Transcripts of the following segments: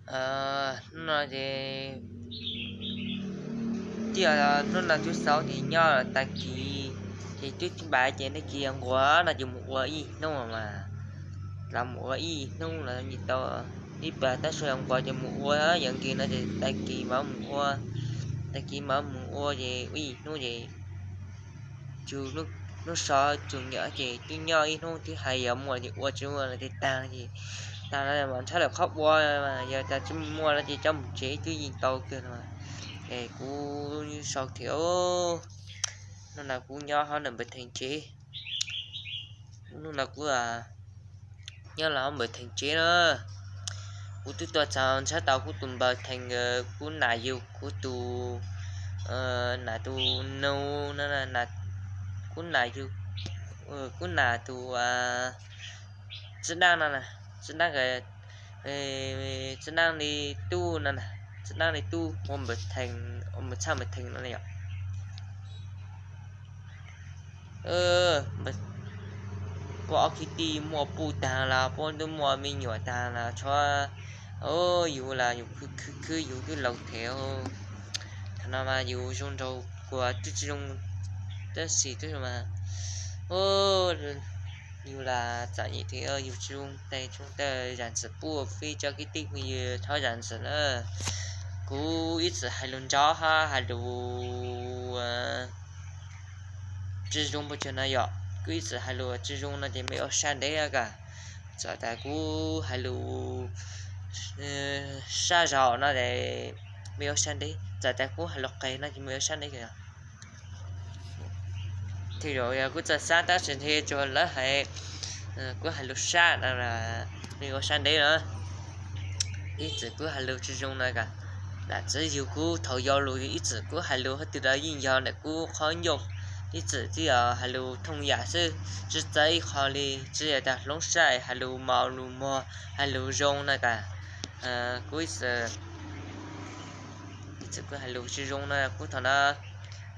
Hnub no ces, tij, hnub no twb xaub ces nyob tag kis, ces twb thib npav ces tag kis nquas no ces mus ua ib hnub mas, los mus ua ib hnub los tau ib plag tab sis nquas ces mus ua yog nkis no ces tag kis mam mus ua, tag kis mam mus ua ces ua ib hnub ces tsuas hnub so tsuas nyom ces twb nyob ib hnub twb hais yog muaj ces ua tsis muaj no ces tag ces tag no mas ntshai lawm qhov ua, yog tas tsis muaj no ces coj mus tsev twb yeej tau kawg no. Es kuv sau thiab, hnub no kuv nyob hauv ntawm Npawg Theej tsev, hnub no kuv nyob los hauv Npawg Theej tsev na. Kuv twb tuaj txog ntshai tau kuv tus Npawg Theej, kuv nam yug kuv tus, nam tus nus no, kuv nam yug, kuv nam tus txiv dab no, txiv dab, txiv dab li tub no, txiv dab li tub ua Npawg Theej, ua Npawg Theej no yom. Puab ob kwv tij muaj puj tag los puab twb muaj me nyuam tag los tshuav, yus los yus khwv khwv yus twb laus thev. Thaum no mas yus zoo nraug kuas twb tsis zoo, tab sis twb mas yus los txom nyem thiab yus tsis zoo tes tshoob tawg zam txim pub peb cov kwv tij phooj ywg txhob zam txim na. Kuv ib txwm hais lus ntsoov hab hais lus tsis zoo puas tsawg no yom, kuv ib txwm hais lus tsis zoo no ces mej ua sab ntev kawg. Txawm tas kuv hais lus sab zaum no ces mej ua sab ntev, txawm tas kuv hais lus qeg no ces mej ua sab ntev kawg. Thiaj zaum yog kuv txawj xav tab sis ntshe tsuas lawv hais kuv hais lus sab no, mej ua sab ntev na. Ib txwm kuv hais lus tsis zoo na kawg, lam txwv yug kuv thaum yau lug ib txwm kuv hais lus hab twg los yeej yog ntawm kuv qhov ncauj, ib txwm twb yog hais lus thooj yam xwb, tsis txawv ib qho li, tsis yog tas hloov sab hais lus mos lus mog hais lus zoo na kawg. Kuv ib txwm, ib txwm kuv hais lus tsis zoo na kuv thaum no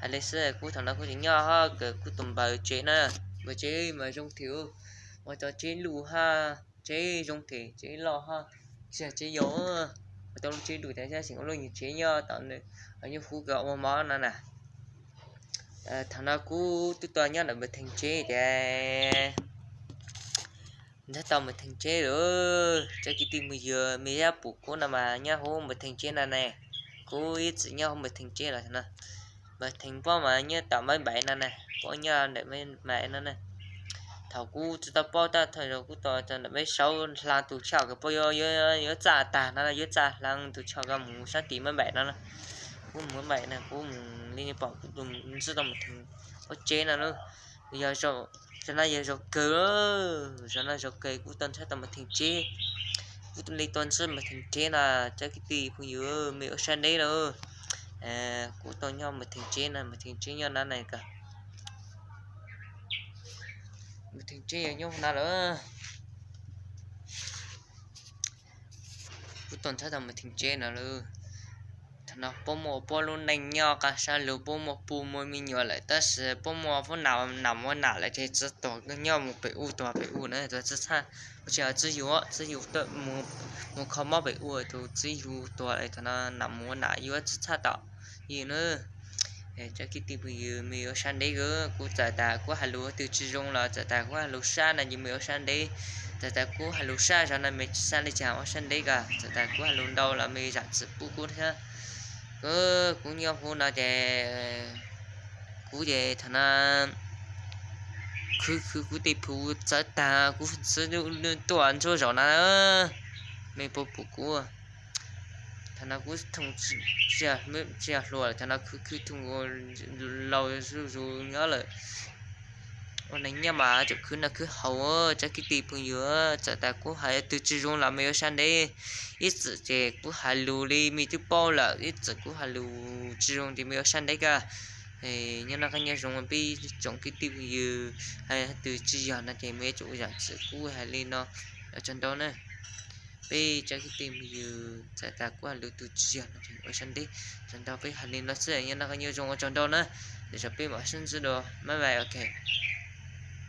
hais li xwb, kuv thaum no kuv tseem nyob hab kawm kuv tus npawg tsev na, npawg tsev mas zoo thiab, ua tau tsev luj hab tsev zoo thiab tsev loj hab, tsis yog tsev yau, ua tau lub tsev luj tas xyov xyeem ua lub nyuag tsev nyob tom nws, nyob huv kawg ua mov no na. Thaum no kuv twb tuaj nyob ntawm npawg Theej tsev ces ntshai tau npawg Theej tsev lawm. Cov kwv tij phooj ywg mej yog pum kuv no mas nyob huv npawg Theej tsev no ne, kuv ib txwm nyob huv npawg Theej tsev los no. Npawg Theej puab mas nyob tom Mab Npaim no ne, puab nyob ntawm Mab Npaim no ne. Thaum kuv tsis tau paub tab, thaum kuv tau ntawm peb saub hla tus choj kws puab yuav txaj tag no, yuav txaj hla tus choj kws mus sab tim Mab Npaim no na. Kuv mus Mab Npaim no kuv mus li pom kuv tus ntxwb tau Npawg Theej ua tsev no na. Yog, zaum no yog zaum kawg, zaum no zaum kawg kuv tau ntshai tau Npawg Theej tsev. Kuv tau li tau ntxwb Npawg Theej tsev no, cov kwv tij phooj ywg mej ua sab ntev lawm. Kuv tau nyob Npawg Theej tsev no, Npawg Theej tsev nyob na na kawg. Npawg Theej tsev yog nyob na lawm. Kuv tau ntshai tau Npawg Theej tsev no lawm. Thaum no puab muaj puab lub neej nyob qab sab lug, puab muaj puj muaj me nyuam lawm tab sis puab muaj puab nam nam ua nam lawm ces txiv tuag nyob mus pem u tuag pem u na, txiv txhaj, tsis yog txiv yug, txiv yug mus kho mob pem u tus txiv yug tuag lawm, thaum no nam mus ua nam yuav txiv txhaj tom yig na. Cov kwv tij phooj ywg mej ua sab ntev kawg, kuv txawm tas kuv hais lus twg tsis zoo los txawm tas kuv hais lus sab no ces mej ua sab ntev, txawm tas kuv hais lus sab zog no mej tsis xav li cas ua sab ntev kawg, txawm tas kuv hais lus ntau los mej zam txim pub kuv thiab. Kuv nyob huv no ces kuv ces thaum no khwv khwv kuv tej phu txawv tag, kuv xwb tuaj ntsuab zaum no, mej puas pum kuv. Thaum no kuv thooj tsis yog hluas lawm, thaum no khwv khwv thooj laus zuj zus nyob lawm. Ua neeg nyob mas tseem khwv noj khwv haus, cov kwv tij phooj ywg, txawm tas kuv hais twg tsis zoo los mej ua sab ntev. Ib txwm ces kuv hais lus li mej twb paub lawm, ib txwm kuv hais lus tsis zoo ces mej ua sab ntev kawg. Nyob noj qab nyob zoo peb tsoom kwv tij phooj ywg, hais twg tsis yog no ces mej yuav tsum zam txim kuv hais li no. Ua tsaug ntau na. Peb cov kwv tij phooj ywg, txawm tas kuv hais lus twg tsis yog no ces ua sab ntev. Tsaug ntau, peb hais li no xwb, nyob noj qab nyob zoo, ua tsaug ntau na. Lwm zaug peb mam sib ntsib dua, bye bye, ok.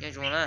Nyob zoo na.